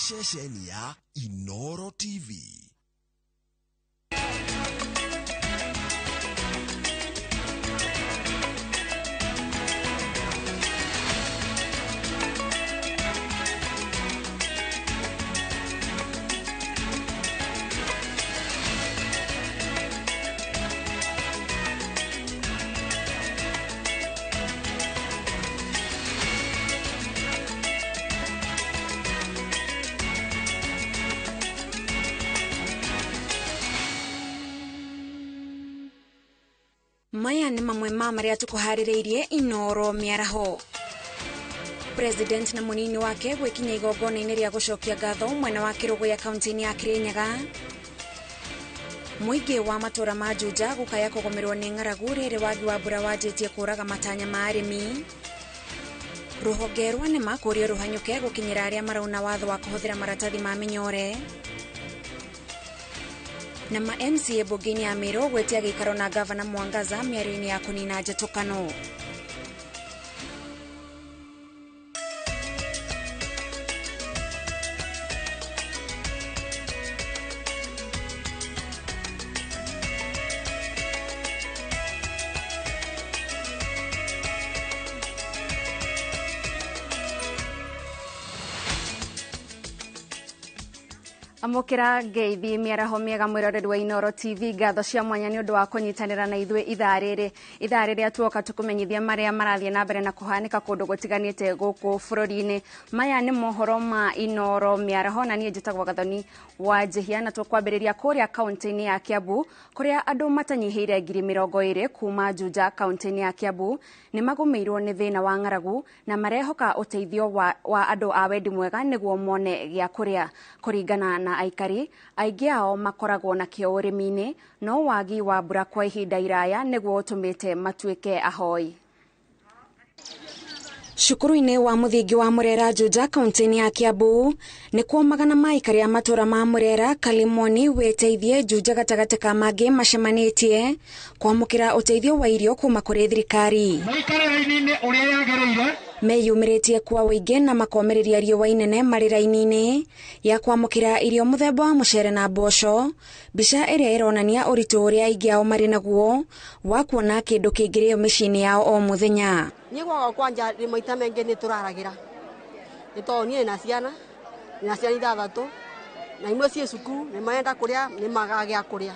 Ceceni ya Inoro TV. Maya nĩ mamwe ma marĩa tũkũharĩrĩirie Inoro mĩaraho. President na mũnini wake gwĩkinya igongona-inĩ rĩa gũcokia ngatho mwena wa Kĩrũgũya kaunti-inĩ ya Kirinyaga. Mũingĩ wa matũra ma Juja gũkaya kũgũmĩrwo nĩ ng'aragu rĩrĩ wagi wa mbura wanjĩtie kũraga matanya ma arĩmi. Rũhonge rwa NEMA kũũrio rũhanyũke gũkinyĩra arĩa marauna watho wa kũhũthĩra maratathi ma mĩnyore. Na ma MCA mbunge-inĩ ya Meru gwĩtia gĩikaro na gavana Mwangaza mĩario-inĩ ya kũnina njatũkano. Amũkĩra ngeithi mĩaraho mĩega mwĩroreri wa Inoro TV, ngatho cia mwanya nĩ ũndũ wa kũnyitanĩra na ithuĩ ithaa rĩrĩ. Ithaa rĩrĩa tuoka tũkũmenyithia marĩa marathiĩ na mbere na kũhanĩka kũndũ gũtiganĩte gũkũ bũrũri-inĩ. Maya nĩ mohoro ma Inoro mĩaraho na niĩ njĩtagwo Gathoni wa Njihia, na tũkwambĩrĩria kũrĩa kaunti-inĩ ya Kiambu kũrĩa andũ matanyihĩire 20,000 kuma Juja kaunti-inĩ ya Kiambu nĩ magũmĩirwo nĩ thĩna wa ng'aragu na marehoka ũteithio wa andũ a wendi mwega nĩguo mone gĩa kũrĩa. Kũringana na aikari aingĩ ao makoragwo na kĩo ũrĩmi-inĩ, no wagi wa mbura kwa ihinda iraya nĩguo ũtũmĩte matuĩke ahoi. Cukuru-inĩ wa mũthingi wa Murera Juja kaunti-inĩ ya Kiambu nĩkuo magana ma aikari a matũra ma Murera, Kalimoni, Wĩteithie, Juja gatagatĩ ka mangĩ macemanĩtie kwamũkĩra ũteithio wa irio kuma kũrĩ thirikari. Maikare raini-inĩ ũrĩa yagĩrĩire. Meyumĩrĩtie kwa ũingĩ na makomĩrĩria riũa inene marĩ raini-inĩ ya kwamũkĩra irio mũthemba wa mũcere na mboco, mbica ĩrĩa ĩronania ũritũ ũrĩa aingĩ ao marĩ naguo wa kuona kĩndũ kĩngĩrĩo mĩciĩ-inĩ yao o mũthenya. Niĩ gwakwa kwanja rĩ maita maingĩ nĩ tũraragĩra nĩ tondũ niĩ na ciana 6 na imwe ciĩ cukuru nĩ marenda kũrĩa nĩ magaga gĩa kũrĩa,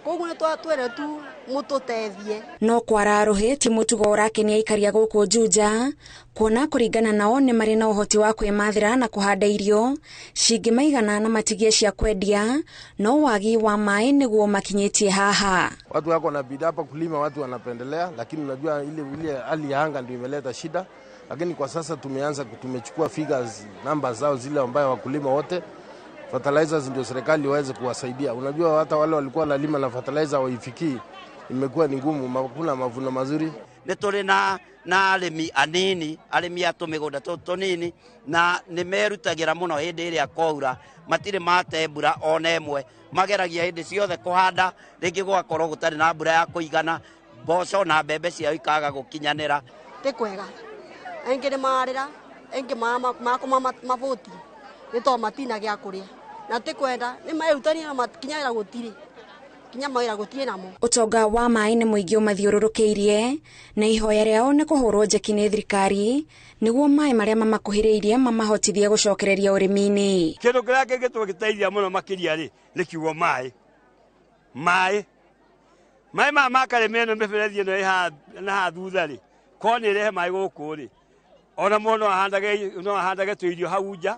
koguo nĩ twere tu mũtũteithie. No kwara rũhĩ ti mũtugo ũrakenia aikari a gũkũ Juja, kuona kũringana nao nĩ marĩ na ũhoti wa kwĩmathĩra na kũhanda irio cingĩmaigana na matigie cia kwendia, no wagi wa maĩ nĩguo makinyĩtie haha. Watu wako na bidhaa hapa kulima, watu wanapendelea, lakini unajua ile hali ya anga ndio imeleta shida, lakini kwa sasa tumechukua figures namba zao zile ambayo wakulima wote fertilizers ndio serikali waweze kuwasaidia. Unajua hata wale walikuwa wanalima na fertilizer waifikii, imekuwa ni ngumu, hakuna mavuno mazuri. Nĩ tũrĩ na arĩmi anini, arĩmi a tũmĩgũnda tũtũ tũnini, na nĩ merutagĩra mũno hĩndĩ ĩrĩa kwaura, matirĩ mate mbura ona ĩmwe, mageragia hĩndĩ ciothe kũhanda, rĩngĩ gũgakorwo gũtarĩ na mbura ya kũigana, mboco na mbembe ciao ikaga gũkinyanĩra. Ti kwega, aingĩ nĩ marĩra, aingĩ makoma mabũti nĩ tondũ matina gĩa kũrĩa, na ti kwenda nĩ merutania na kinya wĩra gũtirĩ, kinya mawĩra gũtirĩ namo. Ũtonga wa maĩ nĩ mũingĩ ũmathiũrũrũkĩirie na ihoya rĩao nĩ kũhũrwo njeki nĩ thirikari nĩguo maĩ marĩa mamakuhĩrĩirie mamahotithie gũcokereria ũrĩmi-inĩ. Kĩndũ kĩrĩa kĩngĩtũgĩteithia mũno makĩria rĩ nĩ kiugo maĩ. Maĩ maya makarĩma ĩno mĩberethi ĩno ĩ na haha thutha rĩ, korwo nĩ ĩrehe maĩ gũkũ rĩ, ona mũndũ no ahandage tũirio hau nja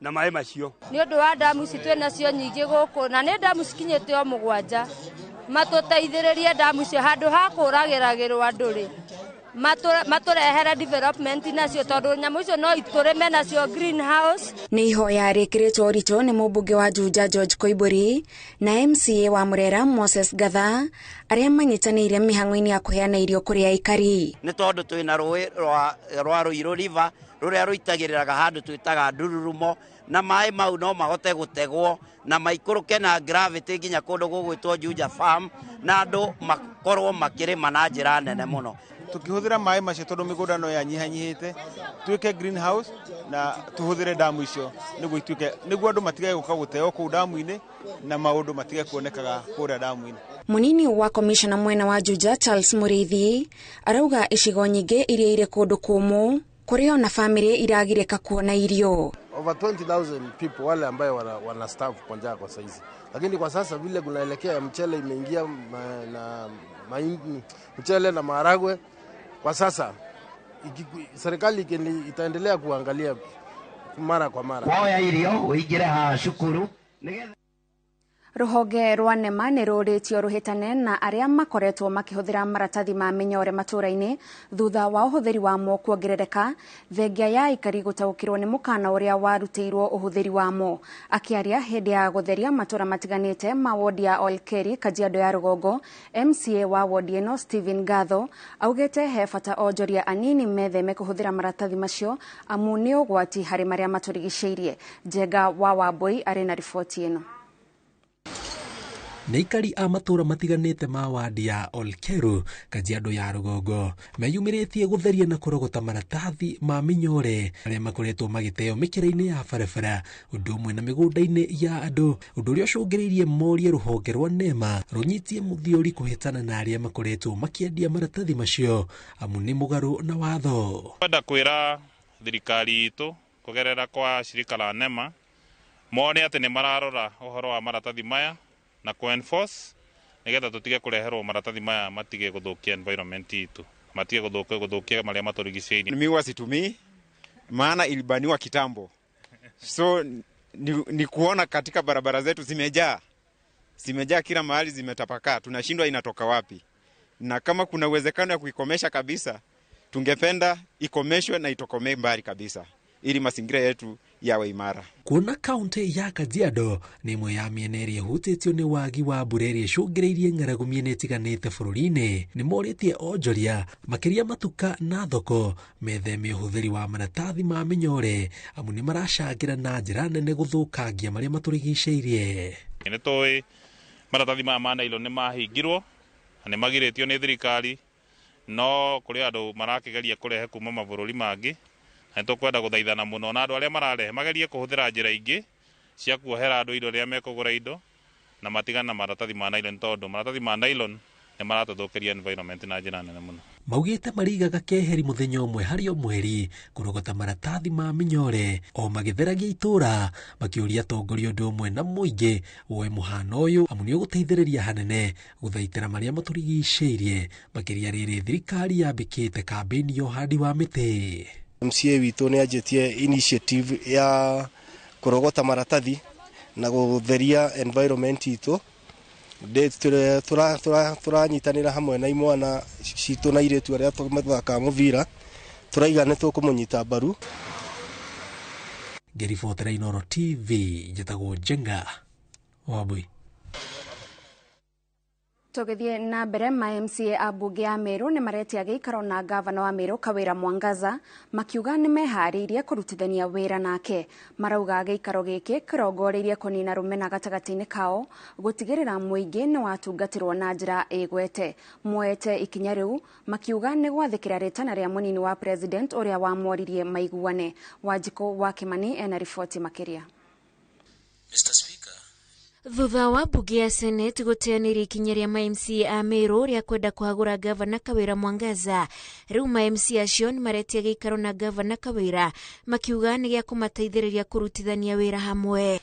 na maĩ macio. Nĩ ũndũ wa ndamu ici twĩ nacio nyingĩ gũkũ, na nĩ ndamu cikinyĩte o 7, matũteithĩrĩrie ndamu icio handũ ha kũragĩragĩrwo andũ rĩ, matũrehere development nacio, tondũ nyamũ icio no itũrĩme nacio greenhouse. Nĩ ihoya rĩkĩrĩtwo ũritũ nĩ mũmbunge wa Juja George Koimbũri na MCA wa Murera Moses Gatha arĩa manyitanĩire mĩhang'o-inĩ ya kũheana irio kũrĩ aikari. Nĩ tondũ twĩna rũĩ rwa Ruiru River rũrĩa rũitagĩrĩraga handũ twĩtaga Ndururumo, na maĩ mau no mahote gũtegwo na maikũrũke na gravity nginya kũndũ gũgwĩtwo Juja Farm, na andũ makorwo makĩrĩma na njĩra nene mũno. Tukĩhũthĩra maĩ macio tondũ mĩgũnda no yanyihanyihĩte, tuĩke greenhouse na tũhũthĩre damu icio nĩguo ituĩke nĩguo andũ matige gũka gũteo kũu damu-inĩ na maũndũ matige kuonekaga kũrĩa damu-inĩ. Munini wa komishona mwena wa Juja Charles Muriithi arauga icigo nyingĩ iria irĩ kũndũ kũmũ kũrĩ ona famĩlĩ iragirĩka kuona irio. Over 20,000 people wale ambayo wana starve kwa njaa kwa saizi, lakini kwa sasa vile kunaelekea mchele imeingia na mahindi, mchele na maharagwe kwa sasa serikali itaendelea kuangalia mara kwa mara. Woya irio uingire haha cukuru. Ruhonge rwa NEMA nĩ rũrĩtio rũhĩtane na arĩa makoretwo makĩhũthĩra maratathi ma mĩnyore matũra-inĩ thutha wa ũhũthĩri wamo kuongerereka, thengia ya aikari gũtaũkĩrwo nĩ mũkana ũrĩa warutĩirwo ũhũthĩri wamo. Akĩaria hĩndĩ ya gũtheria matũra matiganĩte ma wodi ya Olkeri, Kajiado ya Rũgongo, MCA wa wodi ĩno Stephen Gatho augĩte he bata onjoria anini metheme kũhũthĩra maratathi macio amu nĩ ũgwati harĩ marĩa matũrigicĩirie. Njenga wa Wambui arĩ na riboti ĩno. Nĩ aikari a matũra matiganĩte ma wadi ya Olkeru, Kajiado ya Rũgongo meyumĩrĩtie gũtheria na kũrogota maratathi ma mĩnyore arĩa makoretwo magĩteo mĩkĩra-inĩ ya barabara ũndũ ũmwe na mĩgũnda-inĩ ya andũ, ũndũ ũrĩa ũcũngĩrĩirie morie rũhonge rwa NEMA rũnyitie mũthiori kũhĩtana na arĩa makoretwo makĩendia maratathi macio amu nĩ mũgarũ na watho. Kwenda kwĩra thirikari itũ kũgerera kwa shirika la NEMA mone atĩ nĩ mararora ũhoro wa maratathi maya na ku-enforce nigetha tutige kureherwo maratathi maya matige guthukia environment itu, matige guthukia maria maturigicĩirie. Mimi huwa situmii, maana ilibaniwa kitambo, so ni kuona katika barabara zetu zimejaa kila mahali, zimetapakaa, tunashindwa inatoka wapi. Na kama kuna uwezekano ya kuikomesha kabisa, tungependa ikomeshwe na itokomee mbali kabisa ili mazingira yetu yawe imara. Kuona kaunti ya Kajiado nĩ ĩmwe ya mĩena ĩrĩa ĩhutĩtio nĩ wagi wa mbura ĩrĩa ĩcũngĩrĩirie ng'aragu mĩena ĩtiganĩte bũrũri-inĩ, nĩ morĩtie onjoria makĩria matuka na thoko metheme ũhũthĩri wa maratathi ma mĩnyore amu nĩ maracangĩra na njĩra nene gũthũkangia marĩa matũrigicĩirie. Nĩ tũĩ maratathi maya ma nylon nĩ mahingirwo na nĩ magirĩtio nĩ thirikari, no kũrĩ andũ marakĩgeria kũrehe kuma mabũrũri mangĩ. Na nĩtũkwenda gũthaithana mũno na andũ arĩa mararehe magerie kũhũthĩra njĩra ingĩ cia kuohera andũ indo rĩrĩa mekũgũra indo na matigane na maratathi ma nylon, tondũ maratathi ma nylon nĩ maratũthũkĩria environment na njĩra nene mũno. Maugĩte marigaga keheri mũthenya ũmwe harĩ o mweri kũrogota maratathi ma mĩnyore o magĩtheragia itũra, makĩũria atongoria ũndũ ũmwe na mũingĩ woe mũhano ũyũ amu nĩ ũgũteithĩrĩria hanene gũthaitĩra marĩa matũrigicĩirie, makĩria rĩrĩ thirikari yambĩkĩte kambĩini ya ũhandi wa mĩtĩ. MCA witũ nĩ anjĩtie initiative ya kũrogota maratathi na gũtheria environment itũ. Tũranyitanĩra hamwe na imwana citũ na airĩtu arĩa mathakaga mũbira, tũraiga nĩ tũkũmũnyita mbaru. Ngĩribotera Inooro TV, njĩtagwo Njenga Wambui. Tũgĩthiĩ na mbere, ma MCA a mbunge ya Meru nĩ maretia gĩikaro na gavana wa Meru Kawĩra Mwangaza makiuga nĩ meharĩirie kũrutithania wĩra nake. Marauga gĩikaro gĩkĩ kĩrongoreirie kũnina rũmena gatagatĩ-inĩ kao, gũtigĩrĩra mũingĩ nĩ watungatĩrwo na njĩra ĩgwete. Moete ikinya rĩu makiuga nĩ gwathĩkĩra rĩtana rĩa mũnini wa president ũrĩa wamoririe maiguane. Wanjikũ wa Kĩmani ena riboti makĩria. Mr. Speaker, Thutha wa mbunge ya Senate gũteanĩria ikinya rĩa ma MCA a Meru rĩa kwenda kũhagũra gavana Kawĩra Mwangaza, rĩu ma MCA acio nĩ maretia gĩikaro na gavana Kawĩra makiuga nĩ gĩa kũmateithĩrĩria kũrutithania wĩra hamwe.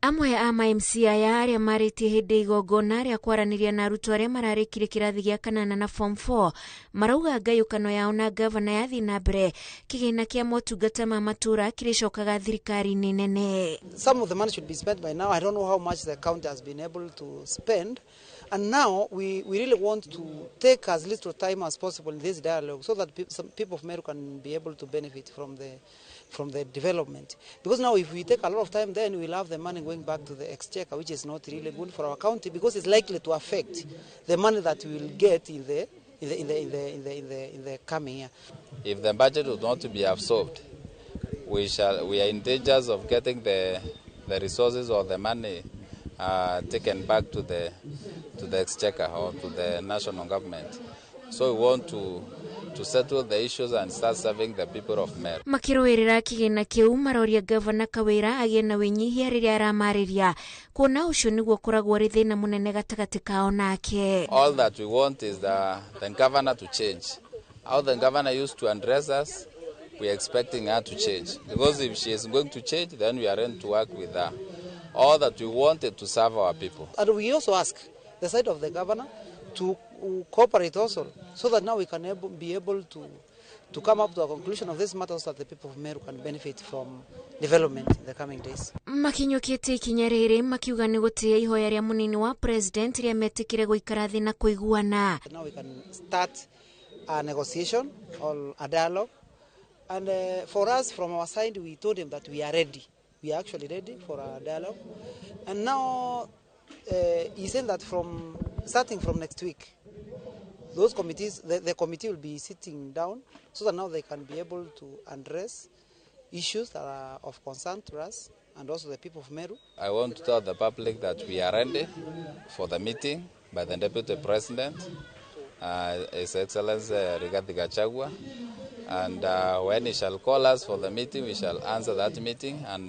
Amwe a ma MCA aya arĩa marĩtie hĩndĩ igongona rĩa kwaranĩria na arutwo arĩa mararĩkirie kĩrathi gĩa kanana na form 4 marauga ngayũkano yao na gavana yathiĩ na mbere kĩgĩna kĩa motungata ma matũra kĩrĩcokaga thirikari-inĩ nene. Some of the money should be spent by now. I don't know how much the county has been able to spend. And now we really want to take as little time as possible in this dialogue so that some people of Meru can be able to benefit from the development. Because now if we take a lot of time, then we'll have the money going back to the exchequer, which is not really good for our county because it's likely to affect the money that we will get in the coming year. If the budget would not be absorbed, we are in danger of getting the resources or the money taken back to the exchequer or to the national government. So we want to settle the issues and start serving the people of Meru. Makĩrũĩrĩra kĩgĩna kĩu maroria gavana Kawĩra agĩe na wĩnyihia rĩrĩa aramarĩria, kuona ũcio nĩguo ũkoragwo ũrĩ thĩna mũnene gatagatĩ kao nake. All that we want is the governor to change. How the governor used to address us, we are expecting her to change. Because if she is going to change, then we are ready to work with her. All that we wanted to serve our people. And we also ask the side of the governor to cooperate also, so that now we can be able to come up to a conclusion of this matter so that the people of Meru can benefit from development in the coming days. Makinyũkĩtie ikinya rĩrĩ makiuga nĩ gũtĩĩa ihoya rĩa mũnini wa president rĩa metĩkĩre gũikara thĩ na kũiguana. Now we can start a negotiation or a dialogue. And for us, from our side, we told him that we are ready. We are actually ready for a dialogue. And now he said that starting from next week, those committees, the committee will be sitting down so that now they can be able to address issues that are of concern to us and also the people of Meru. I want to tell the public that we are ready for the meeting by the Deputy President, His Excellency Rigathi Gachagua. And when he shall call us for the meeting, we shall answer that meeting. And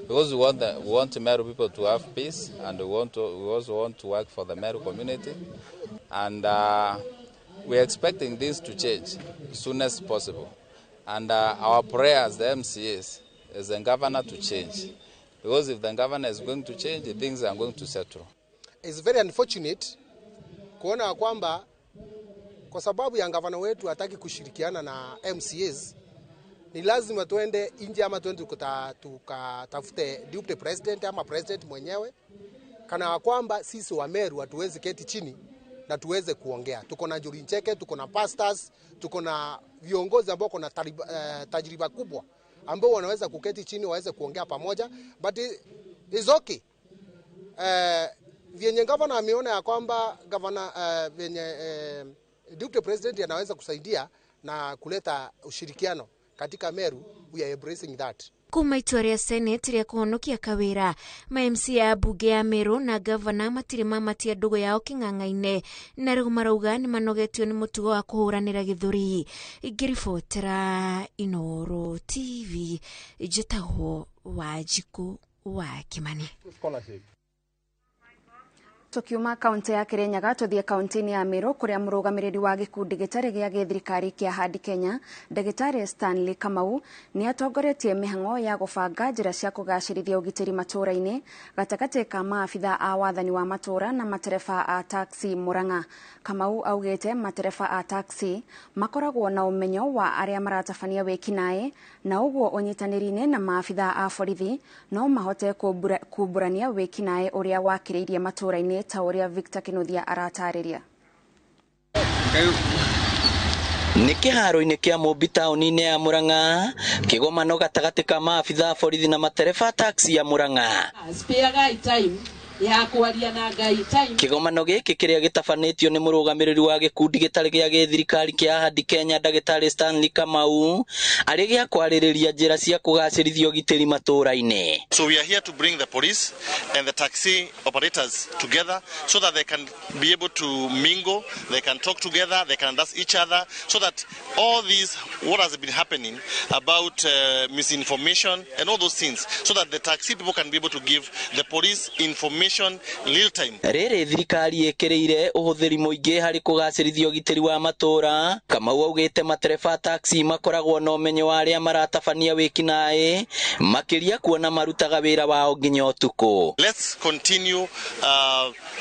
because we want Meru people to have peace, and we also want to work for the Meru community. And we are expecting this to change as soon as possible. And our prayers, the MCAs, is the governor to change. Because if the governor is going to change, things are going to settle. It's very unfortunate kuona kwamba kwa sababu ya gavana wetu hataki kushirikiana na MCAs, ni lazima tuende nje ama tuende tukatafute deputy president ama president mwenyewe, kana kwamba sisi wa Meru hatuwezi keti chini na tuweze kuongea. Tuko na Njuri Ncheke, tuko na pastors, tuko na viongozi ambao kuna tajriba kubwa ambao wanaweza kuketi chini waweze kuongea pamoja, but it's okay. Vyenye gavana ameona ya kwamba gavana vyenye deputy president anaweza kusaidia na kuleta ushirikiano katika Meru, we are embracing that. Kuma itua rĩa Senate rĩa kũhonokia Kawĩra, ma MCA a mbunge ya Meru na gavana matirĩ mamatia ndũgũ yao kĩng'ang'a-inĩ, na rĩu marauga nĩ manogetio nĩ mũtugo wa kũhũranĩra gĩthũri. Ngĩribotera Inooro TV, njĩtagwo Wanjikũ wa Kimani. Tukiuma kaunti ya Kirinyaga tuthie kaunti-inĩ ya Meru kuria mũrũgamĩrĩri wa gĩkundi gĩtarĩ gĩa gĩthirikari kĩa Hadi Kenya Ndagĩtarĩ Stanley Kamau nĩ atongoretie mĩhang'o ya gũbanga njĩra cia kũgacĩrithia ũgitĩri matũũra-inĩ gatagatĩ ka maabitha a wathani wa matũũra na matereba a taxi Murang'a. Kamau augĩte matereba a taxi makoragwo na ũmenyo wa arĩa maratabania wĩkinaĩ na ũguo ũnyitanĩri-inĩ na maabitha a borithi no mahote kumbũrania wĩkinaĩ ũrĩa wakĩrĩirie matũũra-inĩ ta ũrĩa Victor Kinuthia aratarĩria. Nĩ kĩharo-inĩ kĩa Mũmbi taũni-inĩ ya Murang'a, kĩgomano gatagatĩ ka maabitha a borithi na matereba taxi ya Murang'a. Ya kwaria na Ngai time. Kĩgomano gĩkĩ kĩrĩa gĩtabanĩtio nĩ mũrũgamĩrĩri wa gĩkundi gĩtarĩ gĩa gĩthirikari kĩa Ahadi Kenya Ndagĩtarĩ Stanley Kamau arĩ gĩa kwarĩrĩria njĩra cia kũgacĩrithia ũgitĩri matũũra-inĩ. So we are here to bring the police and the taxi operators together so that they can be able to mingle, they can talk together, they can understand each other, so that all these, what has been happening about misinformation and all those things, so that the taxi people can be able to give the police information real time. Rĩrĩ thirikari ĩkĩrĩire ũhũthĩri mũingĩ harĩ kũgacĩrithia ũgitĩri wa matũũra. Kamau augĩte matereba taxi makoragwo na ũmenyo wa arĩa maratabania wĩkinaĩ makĩria kuona marutaga wĩra wao nginya ũtukũ. Let's continue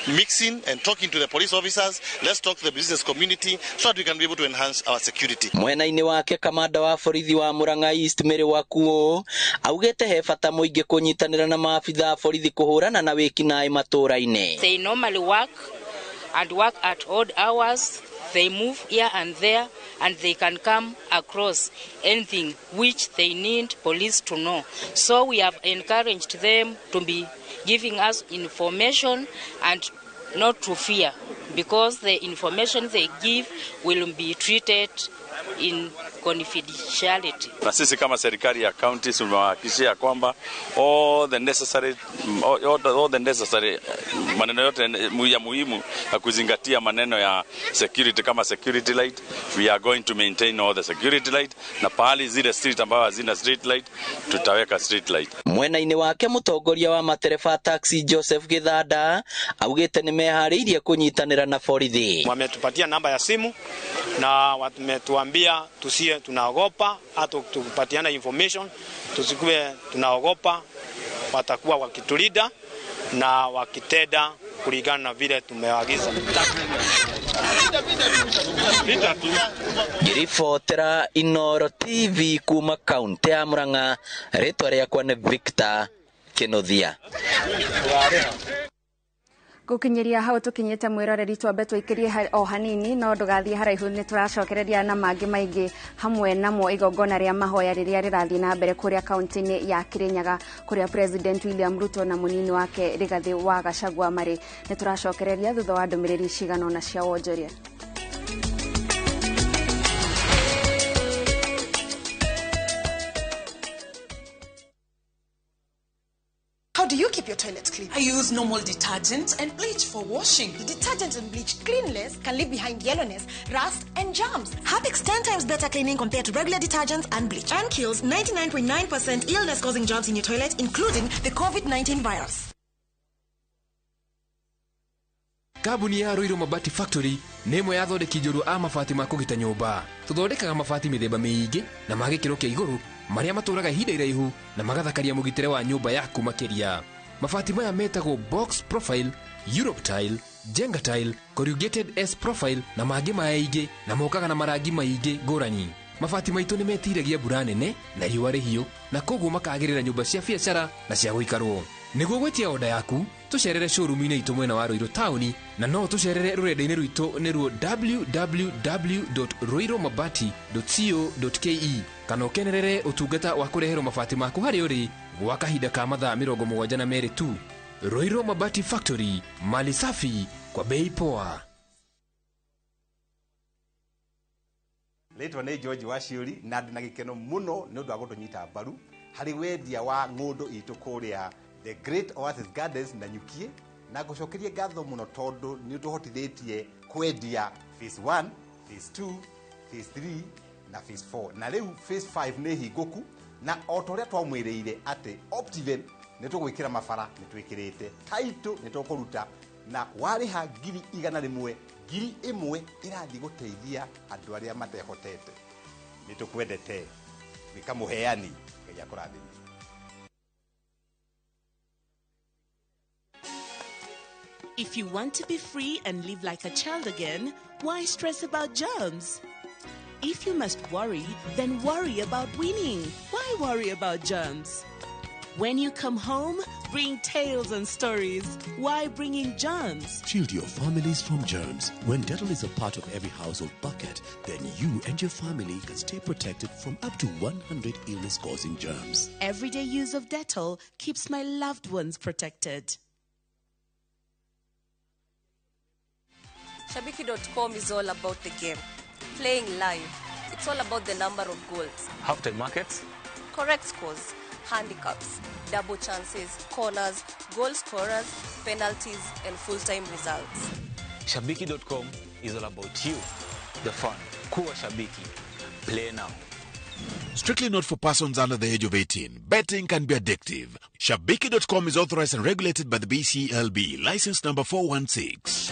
mixing and talking to the police officers. Let's talk to the business community so that we can be able to enhance our security. Mwena-inĩ wake kamanda wa borithi wa Murang'a East Mary Wakuo augĩte he bata mũingĩ kũnyitanĩra na maabitha a borithi kũhũrana na wĩkinaĩ matũũra-inĩ. They normally work and work at odd hours. They move here and there and they can come across anything which they need police to know. So we have encouraged them to be giving us information and not to fear, because the information they give will be treated in confidentiality. Na sisi kama serikali ya county tumewahakikishia kwamba all the necessary maneno yote ya muhimu ya kuzingatia maneno ya security kama security light, we are going to maintain all the security light, na pahali zile street ambayo hazina street light tutaweka street light. Mwena-inĩ wake mũtongoria wa matereba taxi Joseph Githanda augĩte nĩ meharĩirie kũnyitanĩra na borithi. Wametupatia namba ya simu na wametuambia tusiye tunaogopa, hata tukipatiana information tusikuwe tunaogopa, watakuwa wakitulinda na wakitenda kulingana na vile tumeagiza. Ngĩribotera Inooro TV kuma kaunti ya Murang'a, rĩtwa rĩakwa nĩ Victor Kinuthia. Gukinyiria hau tukinyite mwiroreri twambe twikirie o hanini no ndugathie haraihu ni turacokereria na mangi maingi hamwe namo igongona ria mahoya riria rirathie na mbere kuria kaunti-ini ya Kirinyaga kuria President William Ruto na munini wake Rigathi wa Gachagua mari. Ni turacokereria thutha wa ndumiriri cigana ona cia wonjoria. How do you keep your toilet clean? I use normal detergent and bleach for washing. The detergent and bleach cleanless can leave behind yellowness, rust, and germs. Harpic's 10 times better cleaning compared to regular detergents and bleach, and kills 99.9% illness-causing germs in your toilet, including the COVID-19 virus. Kambuni ya Ruiru Mabati Factory nĩ ĩmwe ya athondeki njorua a mabati ma kũgita nyũmba. Tũthondekaga mabati mĩthemba mĩingĩ na ma gĩkĩro kĩa igũrũ marĩa matũraga ihinda iraihu na magathakaria mũgitĩre wa nyũmba yaku makĩria. Mabati maya metagwo box profile, Europe tile, Jenga tile, corrugated S profile na mangĩ maingĩ, na mokaga na marangi maingĩ ngũrani. Mabati maitũ nĩ metiragia mbura nene na riũa rĩhiũ, na koguo makagĩrĩra nyũmba cia biacara na cia gũikarwo. Nĩguo gwĩtia oda yaku, tũcerere showroom-inĩ itũ mwena wa Ruiru taũni, na no tũcerere rũrenda-inĩ rwitũ nĩruo www.ruirumabati.co.ke, kana ũkenerere ũtungata wa kũreherwo mabati maku harĩa ũrĩ gwa kahinda ka mathaa 72 tu. Ruiru Mabati Factory, mali safi kwa bei poa. Rĩtwa nĩ George Waciũri na ndĩ na gĩkeno mũno nĩ ũndũ wa gũtũnyita mbaru harĩ wendia wa ng'ũndũ itũ kũrĩa The Great Oasis Gardens na Nyukie, na ngũcokerie ngatho mũno tondũ nĩ ũtũhotithĩtie kwendia phase 1, phase 2, phase 3 na phase 4, na rĩu phase 5 nĩ hingũku, na o ta ũrĩa twamwĩrĩire atĩ Optiven nĩ tũgwĩkĩra mabara nĩ twĩkĩrĩte, title nĩ tũkũruta, na warĩha 100,000, 1,000 ĩrathiĩ gũteithia andũ arĩa matehotete. Nĩ tũkwendete, wĩka mũheani, Ngai akũrathime. If you want to be free and live like a child again, why stress about germs? If you must worry, then worry about winning. Why worry about germs? When you come home, bring tales and stories. Why bring in germs? Shield your families from germs. When Dettol is a part of every household bucket, then you and your family can stay protected from up to 100 illness-causing germs. Everyday use of Dettol keeps my loved ones protected. Shabiki.com is all about the game. Playing live. It's all about the number of goals. Halftime markets. Correct scores. Handicaps, double chances, corners, goal scorers, penalties, and full-time results. Shabiki.com is all about you, the fun. Kuwa Shabiki. Play now. Strictly not for persons under the age of 18. Betting can be addictive. Shabiki.com is authorized and regulated by the BCLB. License number 416.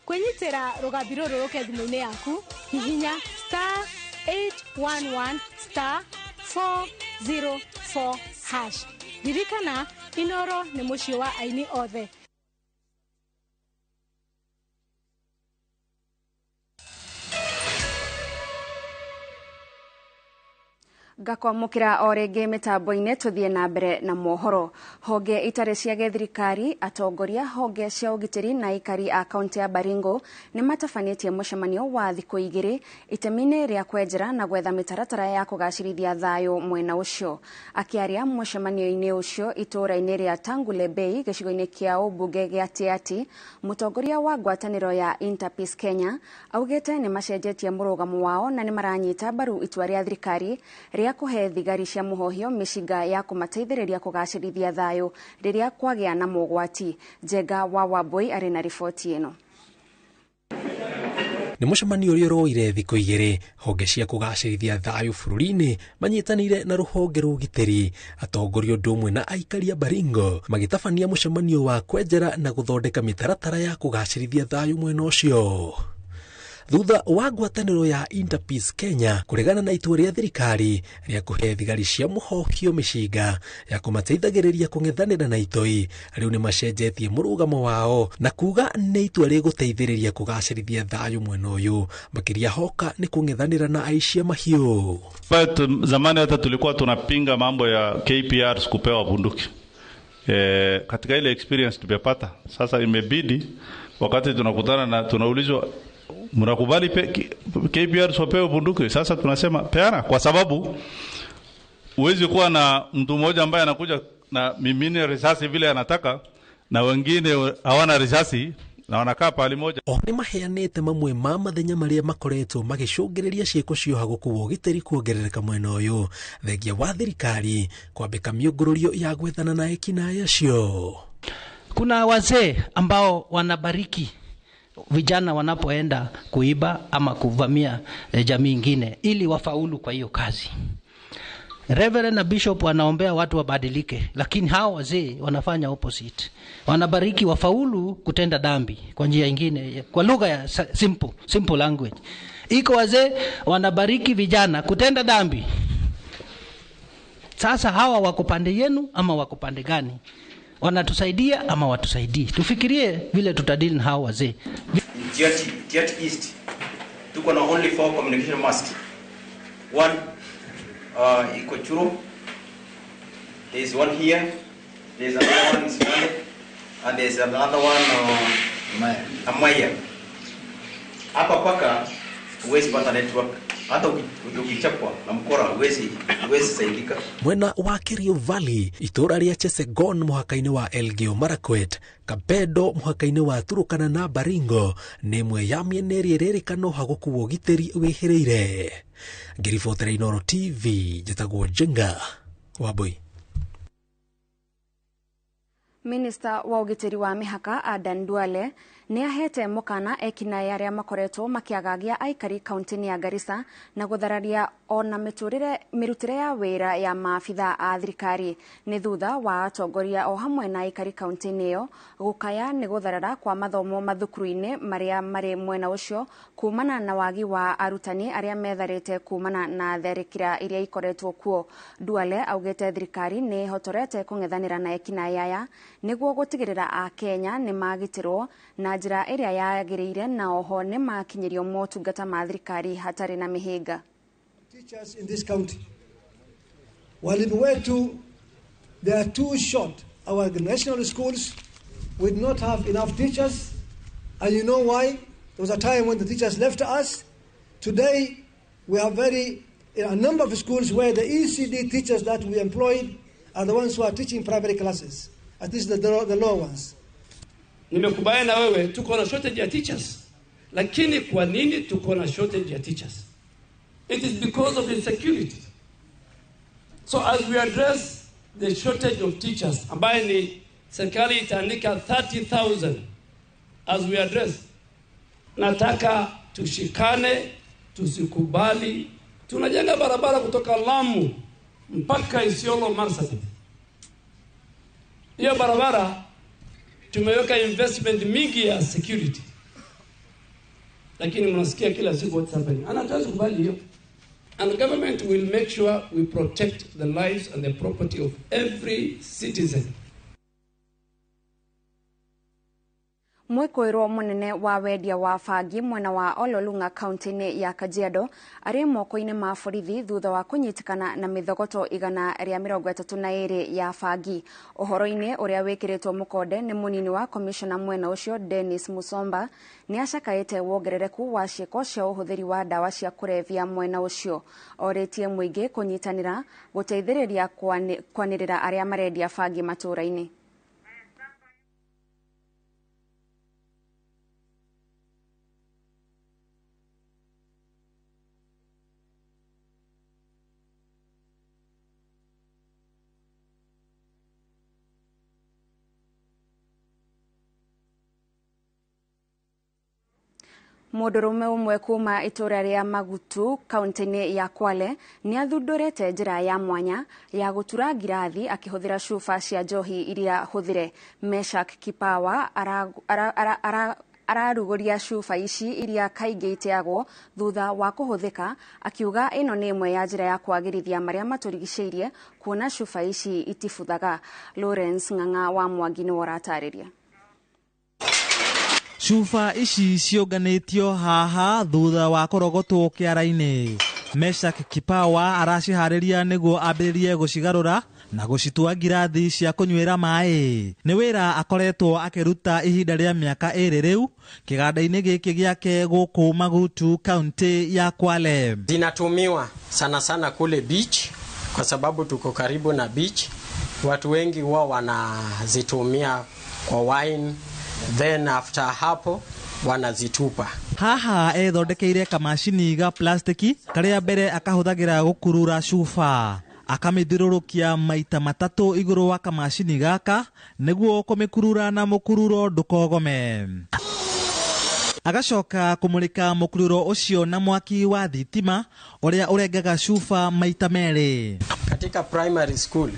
Kwĩnyitĩra rũgambi rũrũ rũke thimũ-inĩ yaku, hihinya star 811 star 404 hash. Ririkana, Inooro nĩ mũciĩ wa aini othe. Ngakwamũkĩra o rĩngĩ mĩtambo-inĩ tũthiĩ na mbere na mohoro. Honge itarĩ cia gĩthirikari, atongoria honge cia ũgitĩri na aikari a kaunti ya Baringo nĩ matabanĩtie mũcemanio wa thikũ igĩrĩ itemi-inĩ rĩa kwenjera na gwetha mĩtaratara ya kũgacĩrithia thayũ mwena ũcio. Akĩaria mũcemanio-inĩ ũcio itũũra-inĩ rĩa Tangule Bay gĩcigo-inĩ kĩa ũmbunge gĩa Tiaty, mũtongoria wa ngwatanĩro ya Interpeace Kenya augĩte nĩ macenjetie mũrũgamo wao na nĩ maranyita mbaru itua rĩa thirikari rĩa kũhe thigari cia mũhohio mĩcinga ya kũmateithĩrĩria kũgacĩrithia thayũ rĩrĩa kwagĩa na mogwati. Njenga wa Wambui arĩ na riboti ĩno. Nĩ mũcemanio ũrĩa ũroire thikũ igĩrĩ honge cia kũgacĩrithia thayũ bũrũri-inĩ manyitanĩire na rũhonge rwa ũgitĩri, atongoria ũndũ ũmwe na aikari a Baringo magĩtabania mũcemanio wa kwenjera na gũthondeka mĩtaratara ya kũgacĩrithia thayũ mwena ũcio. Thutha wa ngwatanĩro ya Interpeace Kenya kũregana na itua rĩa thirikari rĩa kũhe thigari cia mũhohio mĩcinga ya kũmateithagĩrĩria kũng'ethanĩra na itoi, rĩu nĩ macenjetie mũrũgamo wao na kuga nĩ itua rĩgũteithĩrĩria kũgacĩrithia thayũ mwena ũyũ, makĩria hoka nĩ kũng'ethanĩra na aici a mahiũ. Zamani hata tulikuwa tunapinga mambo ya KPR kupewa bunduki. Katika ile experience tumepata sasa, imebidi wakati tunakutana na tunaulizwa mnakubali KPR wapewe bunduki? Sasa tunasema peana, kwa sababu huwezi kuwa na mtu mmoja ambaye anakuja na mimine risasi vile anataka na wengine hawana risasi na wanakaa pahali moja. O nĩ maheanĩte mamwe ma mathenya marĩa makoretwo magĩcũngĩrĩria ciĩko cia ũhagũku wa ũgitĩri kuongerereka mwena ũyũ, thengia wa thirikari kwambĩka mĩũngũrũrio ya gwethana na ekinaĩ acio. Kuna wazee ambao wanabariki vijana wanapoenda kuiba ama kuvamia jamii ingine ili wafaulu kwa hiyo kazi. Reverend na Bishop wanaombea watu wabadilike, lakini hao wazee wanafanya opposite. Wanabariki wafaulu kutenda dhambi kwa njia ingine, kwa lugha ya simple language. Iko wazee wanabariki vijana kutenda dhambi. Sasa hawa wako pande yenu ama wako pande gani? Wanatusaidia ama watusaidii? Tufikirie vile tutadili na hao wazee. Tiaty East tuko na only 4 communication masts. One iko Churo, there is one here, there is another one in Sinale, and there is another one Amaya. Hapa paka huwezi pata network, hata ukichapwa na mkora huwezi saidika. Mwena wa Kerio Valley, itũũra rĩa Chesegon mũhaka-inĩ wa Elgeyo Marakwet, Kapedo mũhaka-inĩ wa Turukana na Baringo nĩ ĩmwe ya mĩena ĩrĩa ĩrerĩkana ũhagũku wa ũgitĩri wĩhĩrĩire. Ngĩribotera Inooro TV, njĩtagwo Njenga Wambui. Minista wa ũgitĩri wa mĩhaka Adan Duale nĩ ahete mũkana ekinaĩ arĩa makoretwo makĩagagia aikari kaunti-inĩ ya Garissa na gũthararia ona mĩrutĩre ya wĩra ya maabitha a thirikari. Nĩ thutha wa atongoria o hamwe na aikari kaunti-inĩ ĩyo gũkaya nĩ gũtharara kwa mathomo mathukuru-inĩ marĩa marĩ mwena ũcio kumana na wagi wa arutani arĩa metharĩte kumana na tharĩkĩra iria ikoretwo kuo. Duale augĩte thirikari nĩ ĩhotorete kũng'ethanĩra na ekinaĩ aya nĩguo gũtigĩrĩra Akenya nĩ magitĩrwo na njĩra ĩrĩa yagĩrĩire na oho nĩ makinyĩrio motungata ma thirikari hatarĩ na mĩhĩnga. Teachers in this county, walimu wetu, they are too short. Our national schools would not have enough teachers, and you know why? There was a time when the teachers left us. Today we have a number of schools where the ECD teachers that we employed are the ones who are teaching primary classes, at least the lower ones. Nimekubaliana na wewe, tuko na shortage ya teachers. Lakini kwa nini tuko na shortage ya teachers? It is because of insecurity. So as we address the shortage of teachers, ambaye ni serikali itaandika 30,000 as we address, nataka tushikane, tusikubali. Tunajenga barabara kutoka Lamu mpaka Isiolo Marsabit. Hiyo barabara tumeweka investment mingi ya security, lakini mnasikia kila siku what's happening. And hatuwezi kubali hiyo. And the government will make sure we protect the lives and the property of every citizen. Mwĩkũĩrwo mũnene wa wendia wa bangi mwena wa Ololunga kaunti-inĩ ya Kajiado arĩ moko-inĩ ma borithi thutha wa kũnyitĩkana na mĩthogoto 132 ya bangi. Ũhoro-inĩ ũrĩa wĩkĩrĩtwo mũkonde nĩ mũnini wa komishona mwena ũcio Dennis Musomba nĩ acakaĩte wongerereku wa ciĩko cia ũhũthĩri wa ndawa cia kũrebia mwena ũcio. Orĩtie mũingĩ kũnyitanĩra gũteithĩrĩria kwanĩrĩra arĩa marendia bangi matũũra-inĩ. Mũndũrũme ũmwe kuma itũra rĩa Magutu kaunti-inĩ ya Kwale nĩ athundũrĩte njĩra ya mwanya ya gũtura ngirathi akĩhũthĩra cuba cia njohi iria hũthĩre. Meshak Kipawa ararugũria cuba ici iria kaingĩ iteagwo thutha wa kũhũthĩka, akiuga ĩno nĩ ĩmwe ya njĩra ya kwagĩrithia marĩa matũrigicĩirie kuona cuba ici itibuthaga. Lawrence Ng'ang'a wa Mwangi nĩwe ũratarĩria. Cuba ici ciũnganĩtio haha thutha wa kũrogotwo kĩara-inĩ. Meshak Kipawa araciharĩria nĩguo ambĩrĩrie gũcigarũra na gũcitua ngirathi cia kũnyuĩra maĩ. Nĩ wĩra akoretwo akĩruta ihinda rĩa mĩaka 2 rĩu kĩganda-inĩ gĩkĩ gĩake gũkũ Magutu kaunti ya Kwale. Zinatumiwa sana sana kule beach kwa sababu tuko karibu na beach. Watu wengi huwa wanazitumia kwa wine, then after hapo wanazitupa. Haha ethondekeire kamacini ga plastiki karia mbere akahũthagĩra gũkurura cuba, akamĩthiũrũrũkia maita matatũ igũrũ wa kamacini gaka nĩguo kũmĩkurura na mũkururo ndũkogome. Agacoka kũmũrĩka mũkururo ũcio na mwaki wa thitima ũrĩa ũrengaga cuba maita merĩ. Katika primary school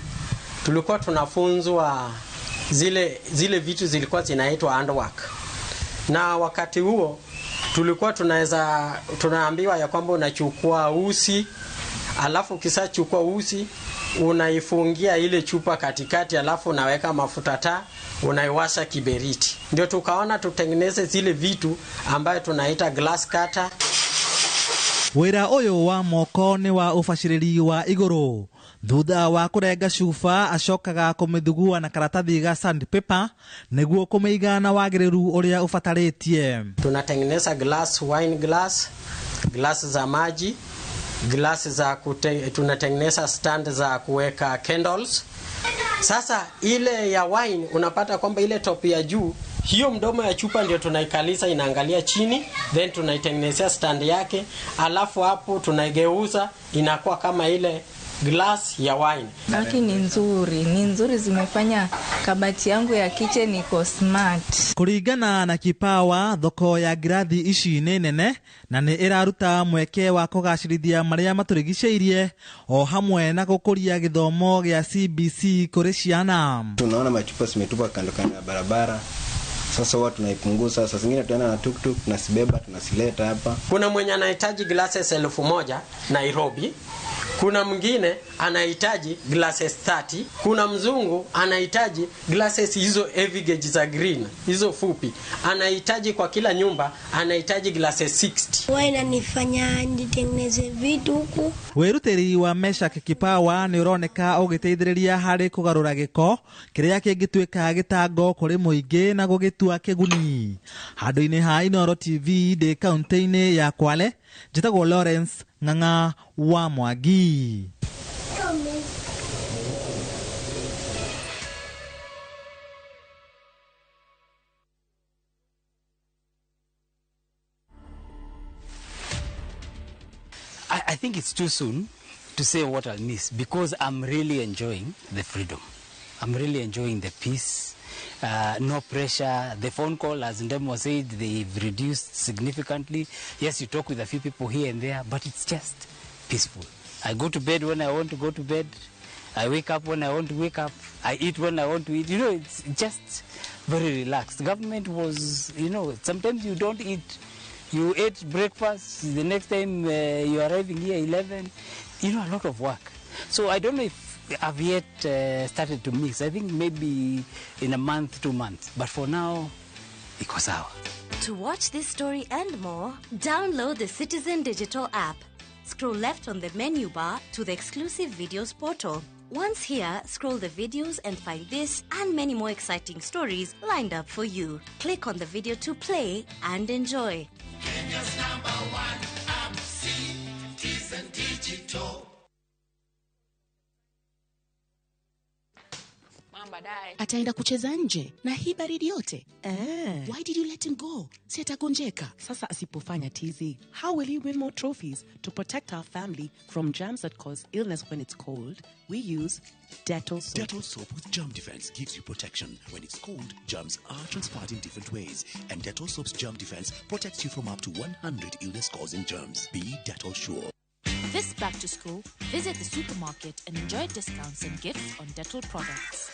tulikuwa tunafunzwa zile vitu zilikuwa zinaitwa handwork. Na wakati huo tulikuwa tunaambiwa ya kwamba unachukua usi, alafu ukishachukua usi unaifungia ile chupa katikati, alafu unaweka mafuta taa, unaiwasha kiberiti. Ndio tukaona tutengeneze zile vitu ambayo tunaita glass cutter. Wĩra ũyũ wa moko nĩ wa ũbacĩrĩri wa igũrũ. Thutha wa kũrenga cuba acokaga kũmĩthugua na karatathi ga sandpaper nĩguo kũmĩiga na wagĩrĩru ũrĩa ũbatarĩtie. Tunatengeneza glass, wine glass, glass za maji, glass za tunatengeneza stand za kuweka candles. Sasa ile ya wine unapata kwamba ile top ya juu, hiyo mdomo ya chupa ndio tunaikalisa inaangalia chini, then tunaitengenezea stand yake, alafu hapo tunaigeuza inakuwa kama ile glass ya wine. Lakini ni nzuri, zimefanya kabati yangu ya kitchen iko smart. Kuringana na Kipawa, thoko ya ngirathi ici nĩ nene na nĩ ĩraruta mweke wa kũgacĩrithia marĩa matũrigicĩirie o hamwe na gũkũria gĩthomo gĩa CBC kũrĩ ciana. Tunaona machupa zimetupwa kando kando ya barabara. Sasa huwa tunaipunguza, saa zingine tunaenda na tuktuk, tunasibeba, tunasileta hapa. Kuna mwenye anahitaji glasses 1000 Nairobi, kuna mwingine anahitaji glasses 30, kuna mzungu anahitaji glasses hizo heavy gauge za green, hizo fupi. Anahitaji kwa kila nyumba, anahitaji glasses 60. Huwa inanifanya nitengeneze vitu huku. Wĩrutĩri wa Meshak Kipawa nĩ ũroneka ũgĩteithĩrĩria harĩ kũgarũra gĩko kĩrĩa kĩngĩtuĩka gĩtango kũrĩ mũingĩ na gũgĩtua kĩguni. Handũ-inĩ ha Inooro TV ndĩ kaunti-inĩ ya Kwale, njĩtagwo Lawrence Ng'ang'a wa Mwangi. I think it's too soon to say what I'll miss because I'm really enjoying the freedom. I'm really enjoying the peace, no pressure. The phone call, as Ndemo said, they've reduced significantly. Yes, you talk with a few people here and there, but it's just peaceful. I go to bed when I want to go to bed. I wake up when I want to wake up. I eat when I want to eat. You know, it's just very relaxed. Government was, you know, sometimes you don't eat. You ate breakfast, the next time you're arriving here 11, you know, a lot of work. So I don't know if I've yet started to mix. I think maybe in a month, 2 months. But for now, iko sawa. To watch this story and more, download the Citizen Digital app. Scroll left on the menu bar to the exclusive videos portal. Once here, scroll the videos and find this and many more exciting stories lined up for you. Click on the video to play and enjoy. Kenya's number one app, Citizen Digital. Ataenda kucheza nje na hii baridi yote. Why did you let him go? Si atagonjeka. Sasa asipofanya tizi, how will he win more trophies? To protect our family from germs that cause illness when it's cold, we use Dettol soap. Dettol soap with germ defense gives you protection. When it's cold, germs are transferred in different ways. And Dettol soap's germ defense protects you from up to 100 illness-causing germs. Be Dettol sure. This back to school, visit the supermarket and enjoy discounts and gifts on Dettol products.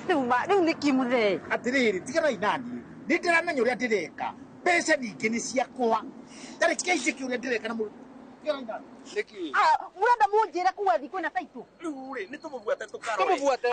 Rĩu nĩ kĩ mũthee atĩrĩrĩ tiganai naniĩ nĩ ndĩramenya ũrĩa ndĩreka mbeca ningĩ nĩ ciakwa tareke njĩke ũrĩa ndĩreka na mũrenda mũnjĩre kuga thi kwĩna taitũ rĩu rĩ nĩ tũmũbuate tũkarore tũmũbuate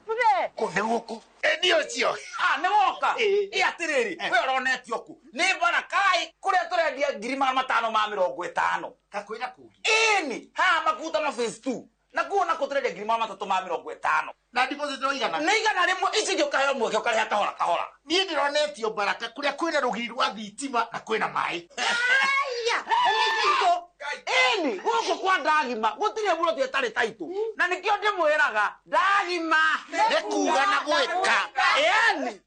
mũthee kũ nĩ gũkũ nĩ ũcio nĩ woka ĩ atĩrĩrĩ we ũronetio kũ nĩ barakaĩ kũrĩa tũrendia 550,000 kakwĩra kũngĩ ĩni haha makuta na phase 2 na kuo na kũtũrendia 350,000 na deposit no igana nĩ 100 ici ingĩ ũkaheo mweke ũkarĩha kahora kahora niĩ ndĩronetio baraka kũrĩa kwĩna rũgiri rwa thitima na kwĩna maĩ aya nĩ taitũ ĩni gũkũ kwa ndagima gũtirĩ mũroti ĩtarĩ taitũ na nĩkĩo ndĩmwĩraga ndagima nĩ kuga na gwĩka ĩni.